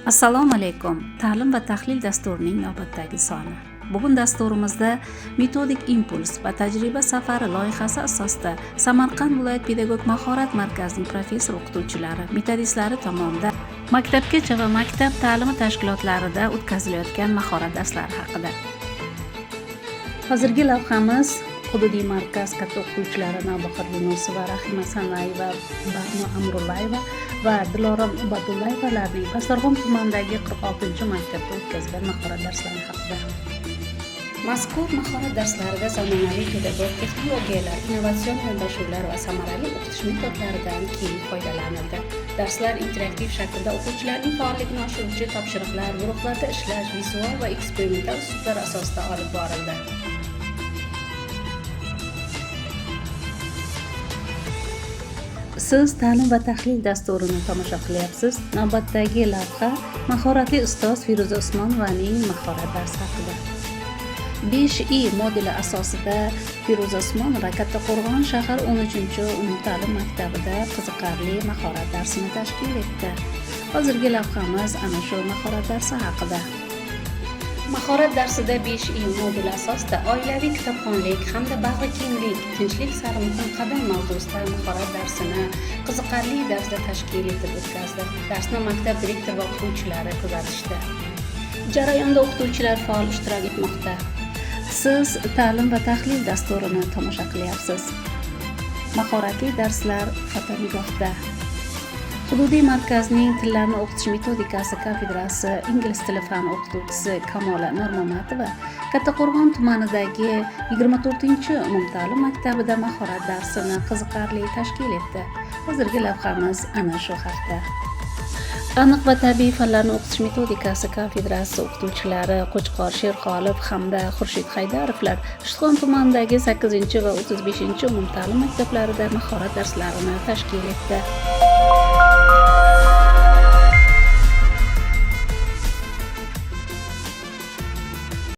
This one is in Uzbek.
Assalomu alaykum. Ta'lim va tahlil dasturining navbatdagi soni. Bugun dasturimizda metodik impuls va tajriba safari loyihasi asosida Samarqand viloyat pedagog mahorat markazining professor o'qituvchilari, metodistlari tomonidan maktabgacha va maktab ta'limi tashkilotlarida o'tkazilayotgan mahorat darslari haqida. Hozirgi lavhamiz hududiy markaz katta o'qituvchilari Navbahor Yunusova, Rahima Sanayeva, Barno Amrullayeva va Dilorom Ubadullayevalarning Pastdarg'om tumanidagi 46-maktabda o'tkazgan mahorat darslari haqida. Mazkur mahorat darslarida zamonaviy pedagog texnologiyalar, innovatsion yondashuvlar va samarali o'qitish metodlaridan keng foydalanildi. Darslar interaktiv shaklda o'quvchilarning faolligini oshiruvchi topshiriqlar, guruhlarda ishlash, vizual va eksperimental uslublar asosida olib borildi. Siz ta'lim va tahlil dasturini tomosha qilyapsiz. Navbatdagi lavha mahoratli ustoz Feruza Usmonovaning mahorat darsi haqida. 5I modeli asosida Feruza Usmonova Kattaqo'rg'on shahar 13-umumta'lim maktabida qiziqarli mahorat darsini tashkil etdi. Hozirgi lavhamiz ana shu mahorat darsi haqida. Mahorat darsida 5I moduli asosida oilaviy kitobxonlik hamda bag'rikenglik, tinchlik sari muhim qadam mavzusida mahorat darsini qiziqarli tarzda tashkil etib o'tkazdi. Darsni maktab direktori va o'qituvchilari kuzatishdi. Jarayonda o'qituvchilar faol ishtirok etmoqda. Siz ta'lim va tahlil dasturini tomosha qilyapsiz. Mahoratli darslar fotonigohda. Hududiy markazning tillarni o'qitish metodikasi kafedrasi ingliz tili fani o'qituvchisi Kamola Normamatova Kattaqo'rg'on tumanidagi 24-umumta'lim maktabida mahorat darsini qiziqarli tashkil etdi. Hozirgi lavhamiz ana shu haqda. Aniq va tabiiy fanlarni o'qitish metodikasi kafedrasi o'qituvchilari Qo'chqor Sherxolov hamda Xurshid Haydarovlar Ishtixon tumanidagi 8 va 35-umumta'lim maktablarida mahorat darslarini tashkil etdi.